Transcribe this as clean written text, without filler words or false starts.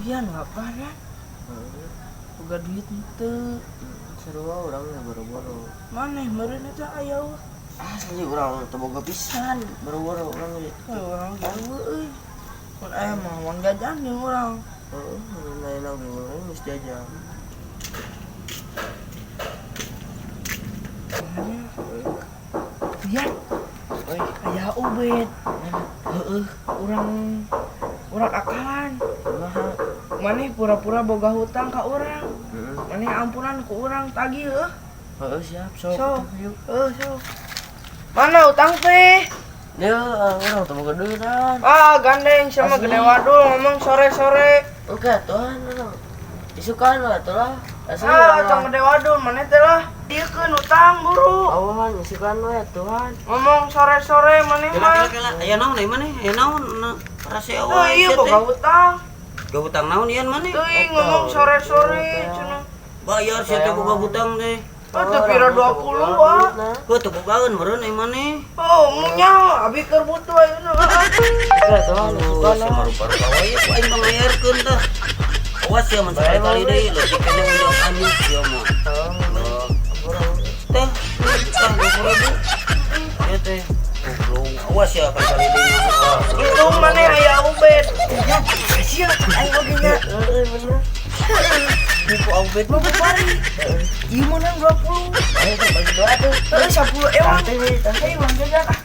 Pian lapar ya. Boga duit henteu. Sarua urang ge boro-boro. Maneh meureun eta aya eueuh. Asli urang teu boga pisan, boro-boro urang ge. Urang ge eueuh euy. Mun aya mah moal jajan jeung urang. Heeh, mun ayeuna ge urang geus jajan. Pian. Oi, Aya Ubed. Heeh, urang urang akalan. kumaha? Maneh pura-pura boga hutang ka urang. Heeh. Maneh ampunan ku urang tagih heuh. Heeh, siap sok. Sok. Yuk. Heuh, sok. Mana utang teh? Ya, urang teu boga duit an. Ah, gandeng sama Asli. gede wadul ngomong sore-sore. Oke, tuhan urang. Isukan lah atuh lah. Asli Ah, urang tong mah. gede wadul maneh teh lah. Diekeun utang buru. Awan isukan we tuhan. Ngomong sore-sore maneh Kela mah. kela kela, aya naon euy maneh? Aya naon na rase Oh, wae iya sia boga teh. hutang. Boga hutang naon ieu maneh? Teuing ngomong sore-sore cenah. Bayar sia teh boga hutang teh. Oh, teu pira 20 ah. Heuh teu bogaeun meureun euy maneh. Oh, munya abi keur butuh ayeuna. Oke, tuhan isukan Aduh, sia lah. mah rupa-rupa wae ku aing mangayarkeun tah. Awas sia mun sakali-kali deui leutik keneh unjak anjing sia mah. Heeh, urang. Tah, tah 20.000. Ieu teh. Goblok, awas ya kali-kali deui mah. Hitung maneh aya Ubed. Sia aing oge nya. Heeh, bener. Nipu Ubed mah bari. Ieu menang 20. Ayo tuh bagi dua tuh. Heeh, 10 ewang. Santai we, santai. Ayo bang jajan ah.